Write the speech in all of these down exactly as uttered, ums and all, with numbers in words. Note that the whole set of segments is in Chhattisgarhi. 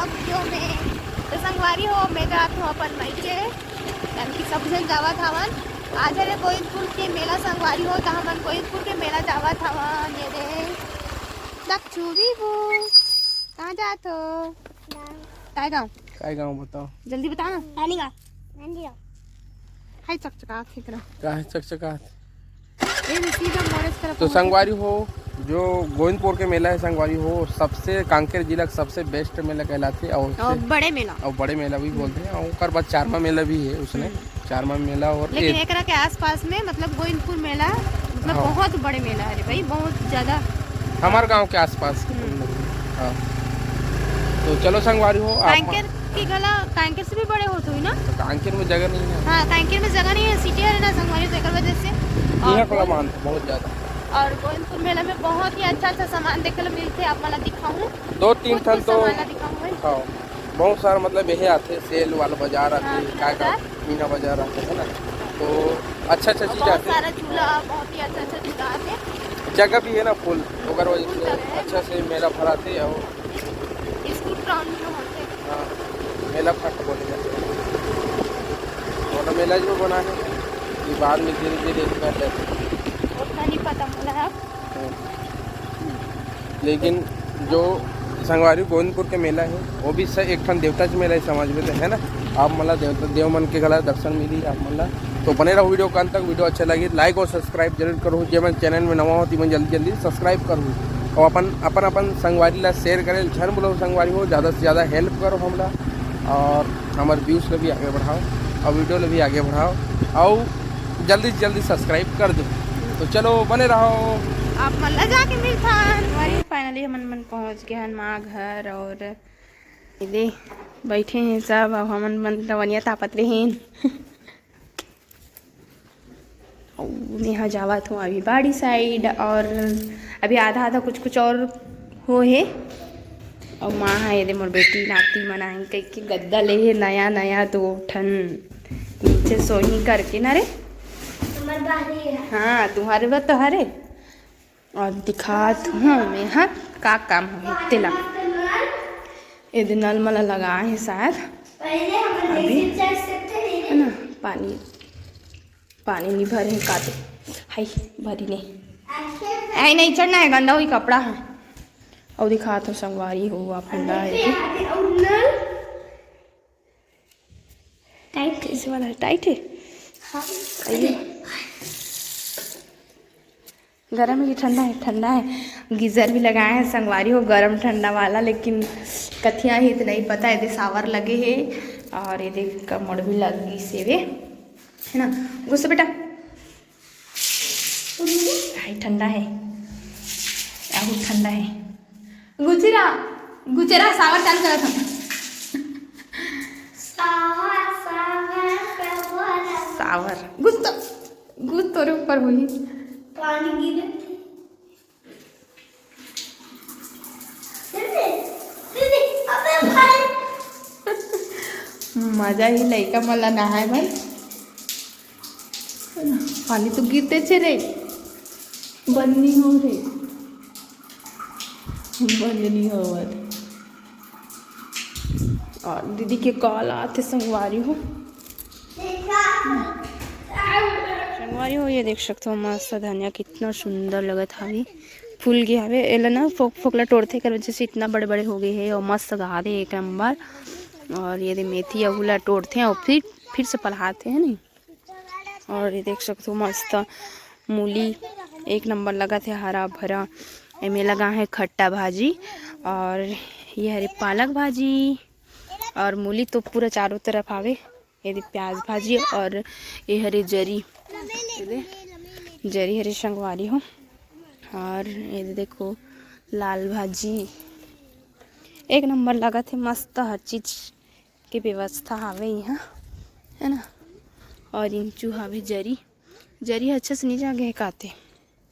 वीडियो में। तो संगवारी हो, मैं जात हूँ अपन मायके, यानी कि सब झन जावत हवन। आज हरे गोविंदपुर के मेला संगवारी हो, तो हमन गोविंदपुर के मेला जावत हवन। ये दे दक्षू बीबू, कहाँ जात हो? काय गाँव? काय गाँव बताओ? जल्दी बता ना। रानीगांव। रानीगांव। हाय चकचकात हे करा। का है चकचकात? ए, मैं सीधा मोड़े तरफ तो पहुंच संगवारी हो, जो गोविंदपुर के मेला है संगवारी हो, सबसे कांकेर जिला का सबसे बेस्ट मेला कहलाथे। और और उससे बड़े मेला। और बड़े मेला भी हम्म। बोलते हैं, और ओकर बाद चारमा मेला भी है उसने। हम्म। चारमा मेला और लेकिन एक एकरा के आसपास में मतलब गोविंदपुर मेला मतलब हाँ। बहुत बड़े मेला है रे भाई, बहुत ज्यादा। हमारे गांव के आसपास के हम्म। तुम लोग। हाँ। तो चलो संगवारी हो, आप कांकेर की गला कांकेर से भी बड़े होते हुई ना? तो कांकेर में जगह नहीं है। हाँ, कांकेर में जगह नहीं है, सिटी है ना संगवारी, तो एकर वजह से। और यहाँ खुला गोविंद- मान बहुत ज्यादा। और गोविंदपुर मेला में बहुत ही अच्छा अच्छा सामान देखे ला मिलते, आप वाला दिखाऊँ। दो तीन कुछ ठन कुछ तो सामान ला दिखाऊँ भाई। दिखाओ। बहुत सारा मतलब यही आते, सेल वाला बाजार आते, हाँ, क्या क्या बाजार। मीना बाजार आते है ना, तो अच्छा अच्छा चीज बहुत आते। सारा झूला, बहुत ही अच्छा अच्छा झूला आते। जगह भी है ना फुल, ओकर वजह फुल से जगह है। अच्छा से मेला भराते और स्कूल ग्राउंड में होते। हाँ, मेला फाटा बोले जाते हैं। और मेला जो बना है, ये बाद में धीरे धीरे कर लेते हैं। उतना नहीं पता मोला है। हाँ। लेकिन जो संगवारी गोविंदपुर के मेला है, वो भी स-, एक ठन देवता के मेला है, समझ में तो है ना। आप मन ला देवता, देव मन के घला दर्शन मिली आप मन ला। तो बने रहो वीडियो के अंत तक। वीडियो अच्छा लगी, लाइक और सब्सक्राइब जरूर करो। जे मन चैनल में नवा हो, तिमन जल्दी जल्दी सब्सक्राइब करो। और अपन, अपन, अपन संगवारी ला शेयर करे, झन बोलो संगवारी हो, ज़्यादा से ज़्यादा हेल्प करो हमला। और हमारे व्यूज ला भी आगे बढ़ाओ और वीडियो ला भी आगे बढ़ाओ। और जल्दी से जल्दी सब्सक्राइब कर दो। तो चलो बने रहो। आप मन ला जाके मिलथन। संगवारी, फाइनली हमन मन पहुंच गए हन माँ घर। और ये दे बैठे हैं सब, अब हमन मन लवनिया तापत रहे हैं। अउ मेहा जावत हूँ अभी बाड़ी साइड। और अभी आधा आधा कुछ कुछ और हो हे। अउ माँ ह, एदे मोर बेटी नाती मन आए कहिके गद्दा ले हे नया नया दो ठन, नीचे सोही करके ना रे। तुम्हारे बाहरी है। हाँ, तुम्हारे बर तो हरे। और दिखात हूँ मैं, हाँ, का काम होही तेला। एदे नल मला लगाए हे शायद। पहले हम अभी। है ना, पानी, पानी नहीं भरे हे काटे। हाय, भरी नहीं। ऐ नहीं चढ़ना है, गंदा हुई कपड़ा है। और दिखात हूँ संगवारी हो, आप ठंडा है। टाइट है। इस वाला टाइट है। हाँ। अरे। गरम है कि ठंडा है? ठंडा है। गीजर भी लगाए हैं संगवारी हो, गरम ठंडा वाला, लेकिन कथिया ही तो नहीं पता है। ये सावर लगे है और ये देख कमर भी लग गई सेवे, है ना? गुस्सा बेटा। हाय, ठंडा है। आहू ठंडा है। गुचरा, गुचरा सावर चालू करत हम। सावर, सावर, सावर। सावर। गुस्सा, गुस्सा तोरे ऊपर हुई। पानी गिरे। दीदी, दीदी, अबे भाई। मजा ही लइका मन ला नहाए बर। पानी तो गिरते छे रे, बंद नहीं हो रे, बंद नहीं होवत। और दीदी के कॉल आते संगवारी हो। संगवारी हो, ये देख सकते हो मस्त धनिया कितना सुंदर लगत हवे, फूल गए हवे। एला ना फोक फोक ला टोड़थे कर वजह से इतना बड़े बड़े हो गए हे और मस्त गादे एक नंबर। और ये दे मेथी अहू ला टोड़थे और फिर फिर से पलहाथे है नहीं। और ये देख सकते हो मस्त मूली एक नंबर लगत हे, हरा भरा। एमे लगा है खट्टा भाजी और ये हरे पालक भाजी और मूली तो पूरा चारों तरफ आवे। ये दे प्याज भाजी और ये हरे जरी, ये दे जरी हरे संगवारी हो। और ये दे देखो लाल भाजी एक नंबर लगत हे, मस्त हर चीज के व्यवस्था हावे यहाँ, है ना। और इंचू हावे जरी, जरी अच्छा से नहीं जागे हे काते,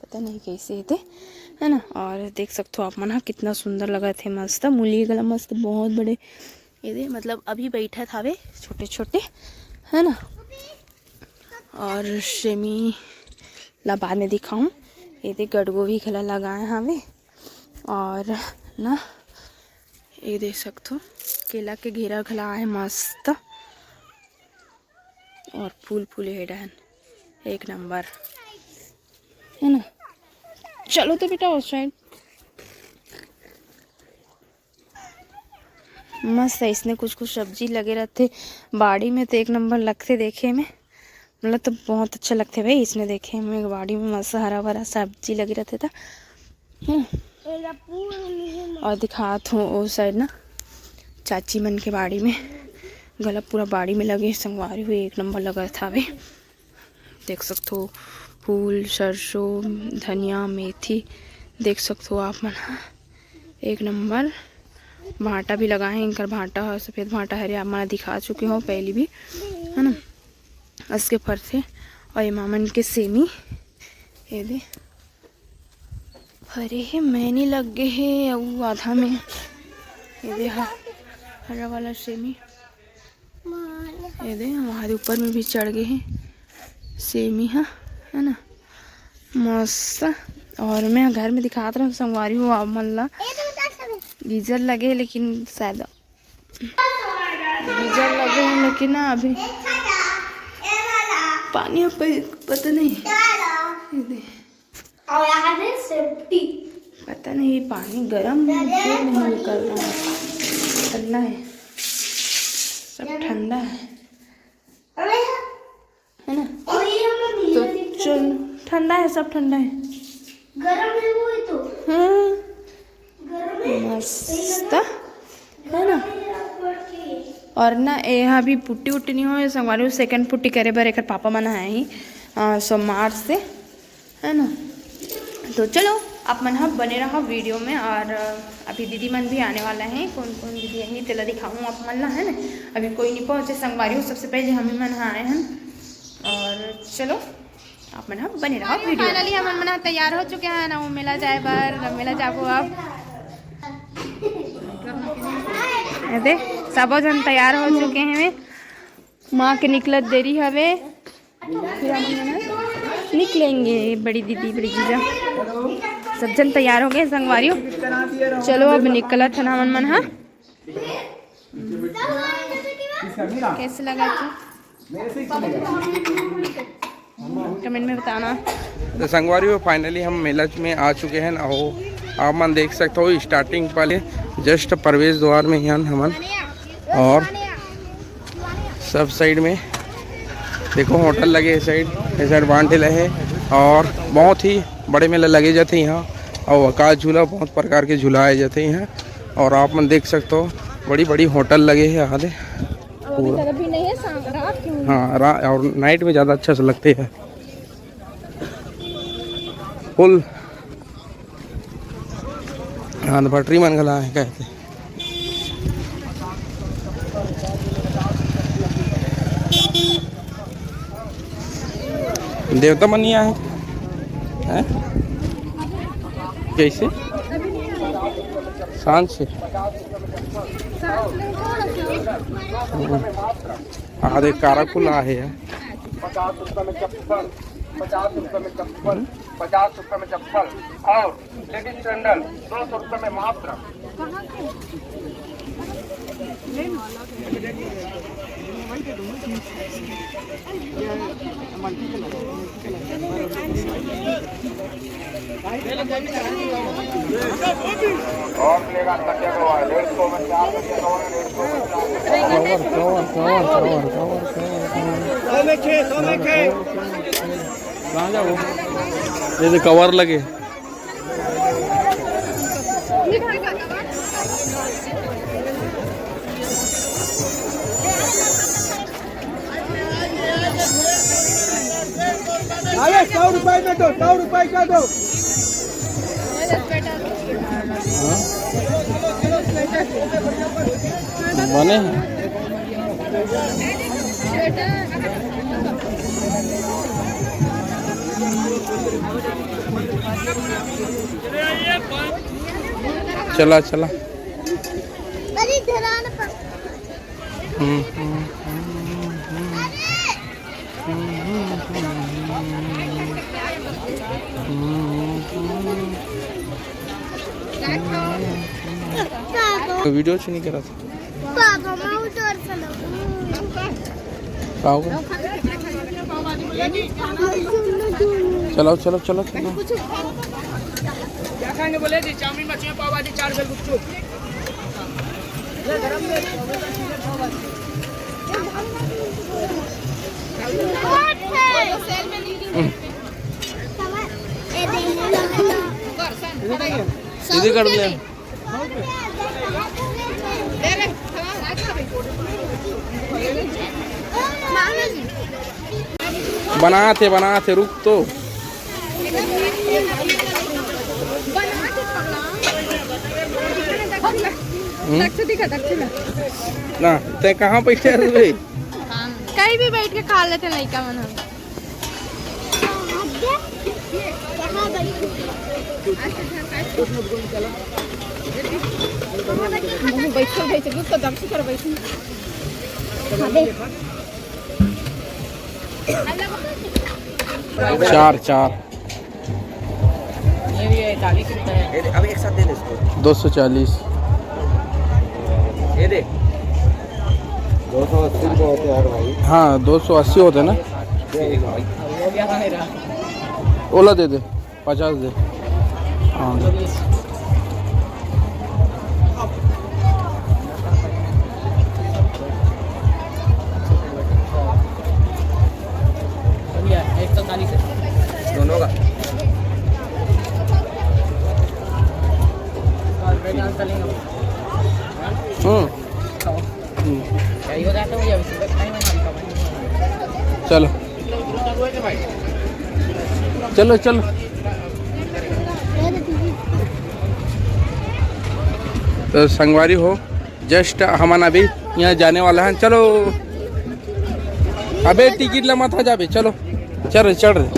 पता नहीं कैसे हे ते, है ना। और देख सकते हो आप मन हा कितना सुंदर लगत हे, मस्त मूली गला मस्त बहुत बड़े ये दे, मतलब अभी बैठत हावे छोटे छोटे, है ना। और सेमी ला बाद में दिखाऊँ। ये दे गड़गो भी घला लगाए हावे और ना ये देख सकथो, केला के घेरा घला आहे मस्त, और फूल फूले हे डहन, एक नंबर, है ना। चलो तो बेटा, उस साइड मस्त है, इसने कुछ कुछ सब्जी लगे रहते बाड़ी में, तो एक नंबर लगते देखे में। मतलब तो बहुत अच्छा लगते भाई, इसने देखे में बाड़ी में मस्त हरा भरा सब्जी लगे रहते था। हम्म। और दिखात हूँ ओ साइड ना, चाची मन के बाड़ी में, गला पूरा बाड़ी में लगे, संगवारी हो, एक नंबर लगा था भाई। देख सकथो फूल, सरसों, धनिया, मेथी, देख सकथो आप मन ह, एक नंबर। भांटा भी लगा है, इनकर भांटा ह, सफेद भांटा हरे, आप मन दिखा चुके हो पहली भी, है ना। उसके फरथे और ये मामन के सेमी, ये दे, अरे हे, मैनी लग गे हे, अउ आधा में, ये दे, ह-, हरा वाला सेमी, ये दे, वहाँ दे ऊपर में भी चढ़ गे हे सेमी ह, है ना, मस्त। और मैं घर में दिखात रहूँ संगवारी हो आप मन ला, गीजर लगे हे, लेकिन शायद गीजर लगे हे, लेकिन ना अभी पानी अब प-, पता नहीं। ये दे। और यहाँ पे सेफ्टी। पता नहीं पानी गर्म क्यों नहीं निकल रहा है, ठंडा है, सब ठंडा है, अरे है ना? और ये हमें तो मिला नहीं। चल, ठंडा है, सब ठंडा है। गरम है वो ही तो। हाँ। गरम है। मस्त, है ना? और ना, ये अभी पुट्टी उट्टी नहीं हो, ये संगवारी हो, सेकंड पुट्टी करे बर एकर पापा मन आए ही, अ, सोमवार से, है ना? तो चलो, आप मन ह बने रहा वीडियो में। और, अ, अभी दीदी मन भी आने वाला है, कौन कौन दीदी आही तेला दिखाऊँ आप मन ला, है ना? अभी कोई नहीं पहुँचे संगवारी हो, सबसे पहले हम ही मन ह आए हैं। और चलो, आप मन ह बने रहा वीडियो। फाइनली हमन मन ह तैयार हो चुके हैं ना, वो मेला जाए बर, मेला जाबो अब। ए दे, सबो झन तैयार हो चुके हैं, माँ के निकलत देरी हवे, फिर हमन मन ह निकलेंगे। बड़ी दीदी, बड़ी जीजा, सब झन तैयार हो गए संगवारी हो। चलो अब निकलत हन हमन मन ह। कैसे लगा तू? कमेंट में बताना। तो संगवारी हो, फाइनली हम मेला में आ चुके हैं। आओ, आप मन देख सकते हो, स्टार्टिंग पहले जस्ट प्रवेश द्वार में ही हन हमन, और सब साइड में देखो होटल लगे, इस साइड, इस साइड बांध ठेला है, और बहुत ही बड़े मेला लगे जाते हैं यहाँ। और आकाश झूला, बहुत प्रकार के झूला आए जाते हैं यहाँ। और आप मन देख सकते हो, बड़ी बड़ी होटल लगे हैं यहाँ दे। और अभी पूरा। ज्यादा भीड़ नहीं है, शाम, रात के में। हाँ, रा-, और नाइट में ज़्यादा अच्छा से लगते हैं। फुल हाँ, तो पटरी मन घला है कहते। देवता मन नहीं आए हैं? कैसे? सांझ से। हाँ, देख, काराकुल आहे यार। पचास रुपये में चप्पल, पचास रुपये में चप्पल, पचास रुपये में चप्पल और लेडीज सैंडल दो सौ रुपये में मात्र। और मिलेगा, कटेगा हुआ है, डेढ़ सौ में चार, cover, cover, cover, cover, cover, cover. सौ में छः, सौ में छः। कहाँ जाओ? ये तो कवर लगे। अरे, सौ रुपए में दो, सौ रुपए का दो। हाँ? बने हैं। चला, चला। अरे, धरान पर। हम्म, हम्म, हम्म, हम्म। तो वीडियो अच्छी नहीं करा था। पापा, मैं उधर चला। का हो गया? चलो, चलो, चलो, चलो। क्या खाएंगे बोले जी? चाउमीन, मछली, पाव भाजी, चार गुपचुप। इधर कर ले। बनात हे, बनात हे, रुक तो। हम्म? ना, तैं कहाँ बैठे हस बे? कहीं भी बैठ के खा लेते लइका मन ह। बैठो, बैठो, रुक तो, दम से करो, बैठो। चार, चार। ये भी है, चालीस रुपए है। ये दे, अब एक साथ दे दे इसको। दो सौ चालीस। ये दे। दो सौ अस्सी रुपए होते हैं यार भाई। हाँ, दो सौ अस्सी होते हैं ना। ये भाई। हो गया ना मेरा। ओला दे दे, पचास दे। हाँ। दोनों का। हम्म। हम्म। चलो, चलो, चलो। तो संगवारी हो, just हमन अभी यहाँ जाने वाला हन। चलो, अबे टिकट ला मत हजा बे, चलो, चढ़ रे, चढ़ रे।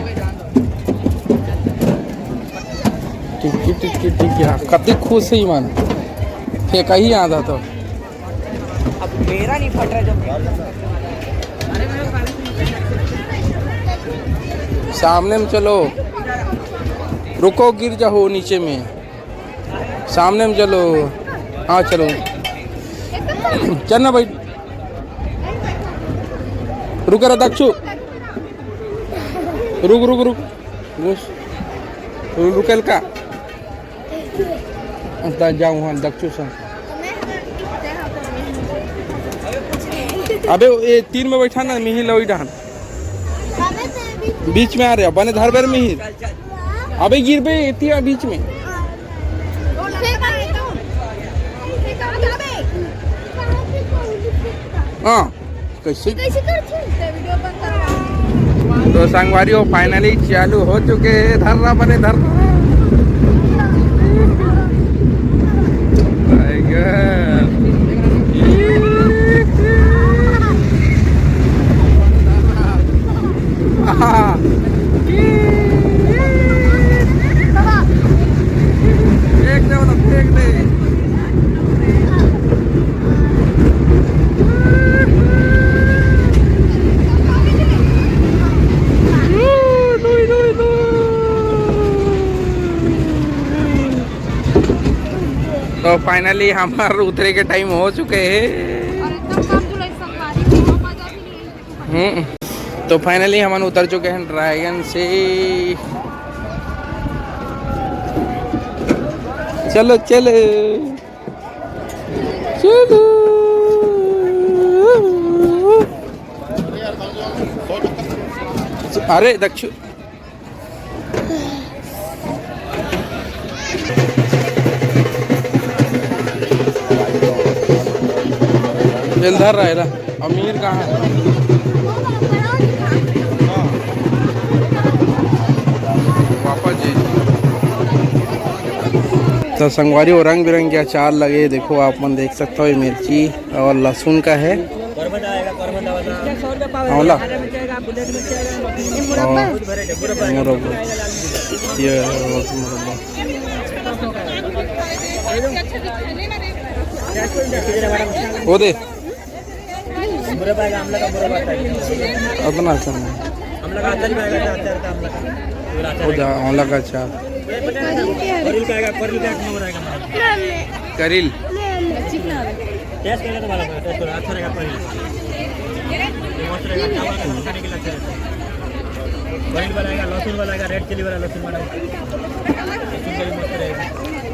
टिकट, टिकट, टिकट, हाँ, कति खुश हे मन, फेंका ही आधा तो। अब मेरा नहीं फट रहा जब। सामने में चलो, रुको, गिर जाओ नीचे में। सामने में चलो। हाँ, चलो। चल ना भाई। रुक रे दक्षु। रुक, रुक, रुक। घुस। रु-, रुकेल का? ता जाऊँ, हाँ, दक्षु संग। अबे, ये तीन में बैठा ना, मिही लवई डहान। बीच में आ रहे, बने धर बेर मिही। अबे गिर बे, एती आ बीच में। हाँ, कैसे? तो संगवारी हो, finally चालू हो चुके हैं। धर्रा बने धर्रा। फेंक दे, मतलब, फेंक दे। तो finally हमार उतरे के time हो चुके हे। और एकदम कम जुलाई संगवारी, वहाँ मजा भी नहीं आई। हम्म, तो finally हमन उतर चुके हैं Dragon से। चलो, चलो। चलो। अरे दक्षु, इधर रहे ला। अमीर कहाँ है? वापस जी। तो संगवारी हो, रंग बिरंग के अचार लगे, देखो आप मन देख सकते हो, ये मिर्ची और लहसुन का है। आंवला। और मुरब्बा। ये और मुरब्बा। वो दे। मुरब्बा आएगा, आंवला का मुरब्बा आता है। उतना अच्छा नहीं। आंवला का अचार भी आएगा, अचार का आंवला का। वो जा, आंवला का अचार। करील का आएगा, करील का एक नंबर आएगा। करील। टेस्ट करके तो मालूम है, टेस्ट करो, अच्छा रहेगा पनीर। ये मस्त रहेगा, चावल का खाने के लिए अच्छा रहता है। पनीर बनाएगा, लहसुन बनाएगा, रेड चिली वाला लहसुन बनाएगा। लहसुन का भी मस्त रहेगा।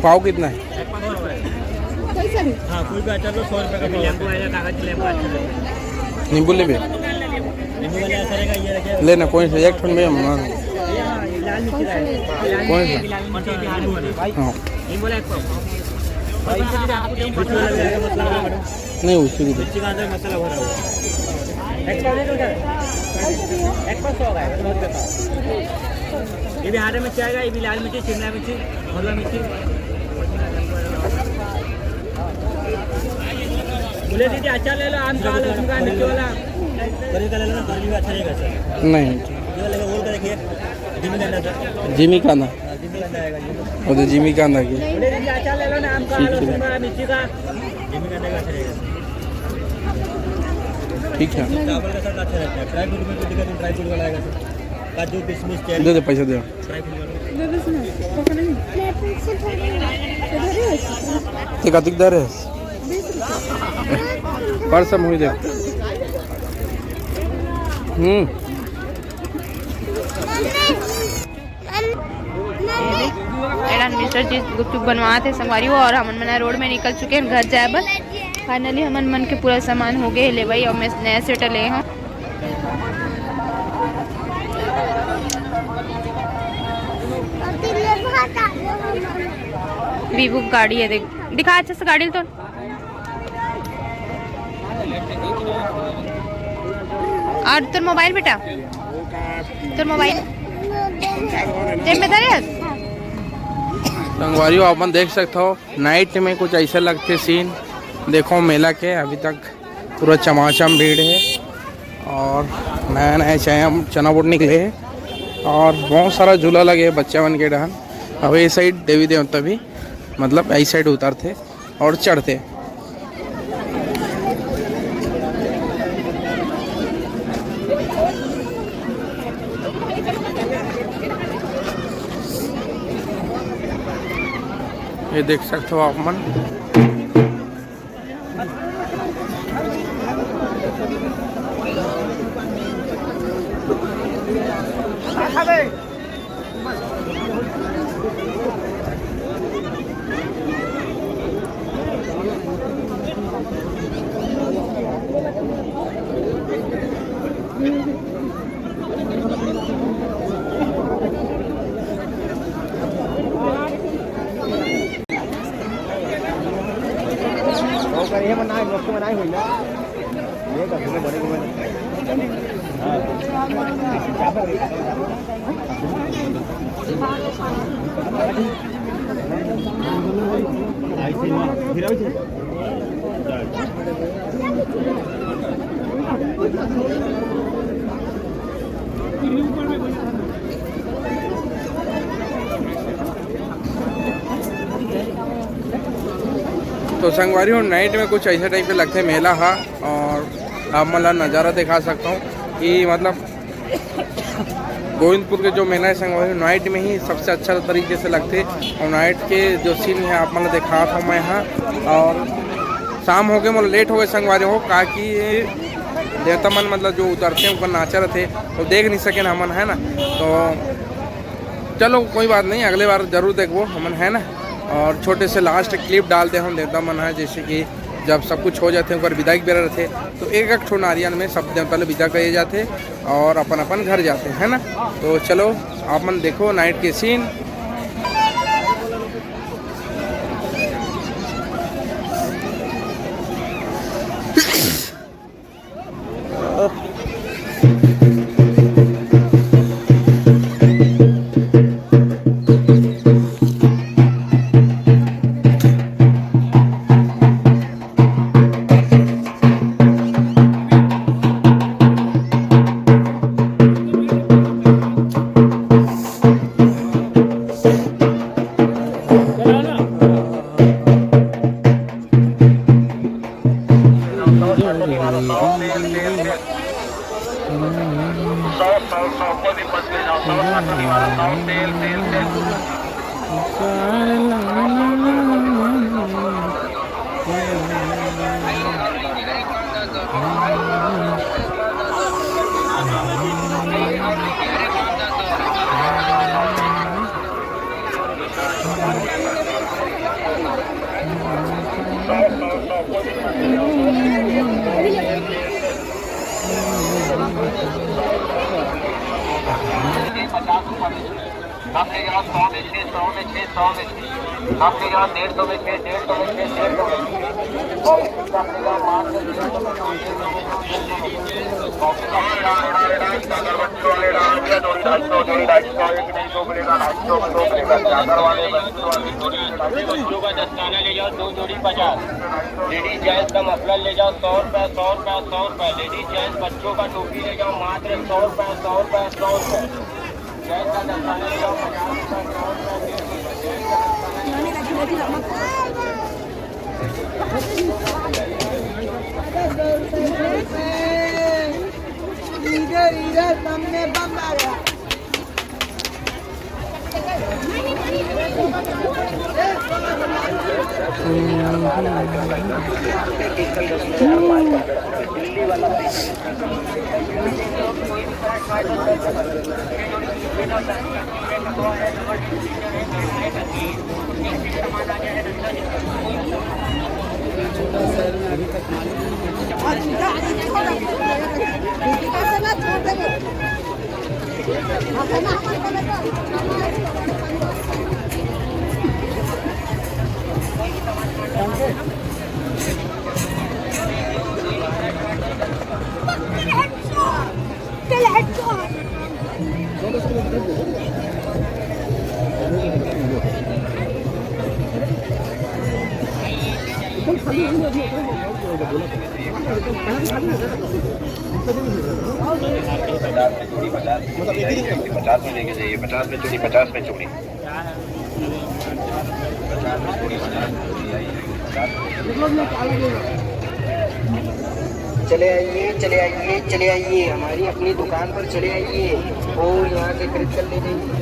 पाव कितना है? एक पाव और है। हाँ, कोई भी अचार लो, सौ रुपये का पाव। नींबू आएगा, कागज नींबू ले भी। नींबू वाला ऐसा रहेगा, ये रखे। लेना कोई से एक ठंड में हम ये, हाँ, ये लाल मिर्ची रहेगा। कौन सा? नींबू वाला। हाँ। नींबू वाला एक पाव। नहीं, उससे भी दे। मिर्ची का अंदर मसाला भरा हुआ है। एक पाव दे दो सर। एक पाव सौ का है, बहुत बेकार। ये भी हरा मिर्ची आएगा, ये भी लाल मिर्ची, शिमला मिर्ची, भरवा मिर्ची। बोले दीदी, अचार ले लो, आम का, लहसुन का, मिर्ची वाला। करी का ले लो ना, करी भी अच्छा रहेगा सर। नहीं। ये वाला ओल का देखिए, जिमी कांदा सर। जिमी कांदा। हाँ, जिमी कांदा आएगा, जिमी। वो तो जिमी कांदा की। बोले दीदी, अचार ले लो ना, आम का, ठीक है। लहसुन का, मिर्ची का। जिमी कांदा का अच्छा रहेगा। ठीक है। चावल का साथ अच्छा रहता है। ड्राई फ्रूट में कोई दिक्कत नहीं, ड्राई फ्रूट वाला आएगा सर। काजू, किशमिश, चेरी। दे दे, पैसा दे। ड्राई फ्रूट वाला। दे दे सुनो, पकड़ नहीं। इधर है। ते कतिक दर है? बीस रुपये। पर्स में हुई दे। हम्म। एडन मिस्टर जी गुपचुप बनवात हे संगवारी हो, और हमन मन रोड में निकल चुके हैं घर जाए बर। फाइनली हमन मन के पूरा सामान हो गए हे लेवई, और मैं नया स्वेटर ले हूँ। वीवो की गाड़ी है, देख, दिखा अच्छा से गाड़ी तो। और तोर मोबाइल बेटा, तोर मोबाइल जेब में धरे हस? संगवारी हो, अपन देख सकत हो, नाइट में कुछ ऐसा लगते सीन। देखो मेला के, अभी तक पूरा चमाचम भीड़ है और नया नया चना चना बोट निकले है और बहुत सारा झूला लगे है बच्चा मन के डहन। अब ये साइड देवी देवता भी, मतलब, ऐ साइड उतरते और चढ़ते। ये देख सकते हो आप मन। तो संगवारी हो, नाइट में कुछ ऐसे टाइप के लगते मेला हा, और आप मन ला नज़ारा दिखा सकता हूँ कि मतलब गोविंदपुर के जो मेला है संगवारी, नाइट में ही सबसे अच्छा तरीके से लगते। और नाइट के जो सीन है आप मन ला दिखात हूँ मैं यहाँ। और शाम हो गए, मतलब लेट हो गए संगवारी हो, काकि देवता मन मतलब जो उतरते हैं उनका नाचा रहते, तो देख नहीं सके हमन, है ना। तो चलो कोई बात नहीं, अगले बार जरूर देखबो हमन, है ना। और छोटे से लास्ट क्लिप डालते हम देवता मन है, जैसे कि जब सब कुछ हो जाते हैं, ओकर विदाई के बेरा रहते, तो एक एक ठो नारियल में सब देवता ले विदा करे जाते और अपन अपन घर जाते हैं, है ना। तो चलो आप मन देखो नाइट के सीन। आपके यहाँ सौ में छः, सौ में छः, सौ में छः। आपके यहाँ डेढ़ सौ में छः, डेढ़ सौ में छः, डेढ़ सौ में छः। और इसका आपके यहाँ पाँच सौ, डेढ़ सौ में छः। अगरबत्ती वाले डाल दिया, जोड़ी ढाई सौ, जोड़ी ढाई सौ, एक नहीं, दो मिलेगा, ढाई सौ में दो मिलेगा। चादर वाले, बेडशीट वाले, जोड़ी ढाई सौ। बच्चों का दस्ताना ले जाओ, दो जोड़ी पचास। लेडीज जेंट्स का मफलर ले जाओ, सौ रुपये, सौ रुपये, सौ रुपये। लेडीज जेंट्स बच्चों का टोपी ले जाओ, मात्र सौ रुपये, सौ रुपये, सौ रुपये। इधर, इधर, सामने बम आ गया। पचास में चूड़ी, पचास में चूड़ी, पचास में चूड़ी। चले आइए, चले आइए, चले आइए, हमारी अपनी दुकान पर चले आइए और यहाँ से खरीद कर ले जाइए।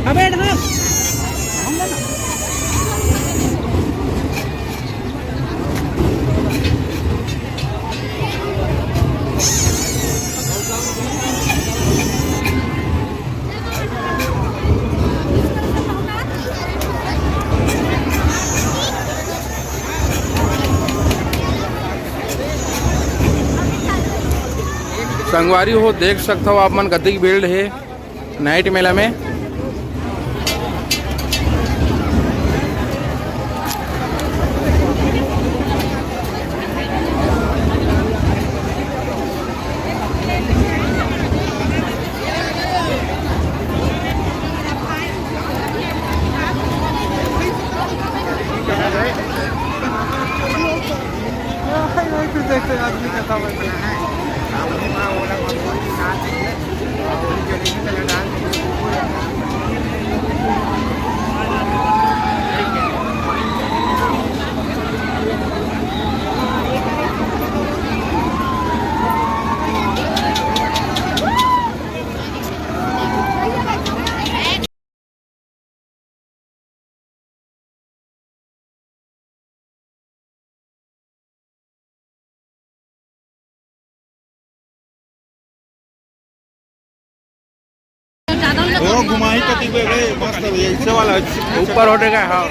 अबे advance। संगवारी हो, देख सकथव आप मन कतिक भीड़ हे नाइट मेला में। वो घुमाई कति बे रे, मस्त भैया, इससे वाला अच्छा। ऊपर होने का, हाँ।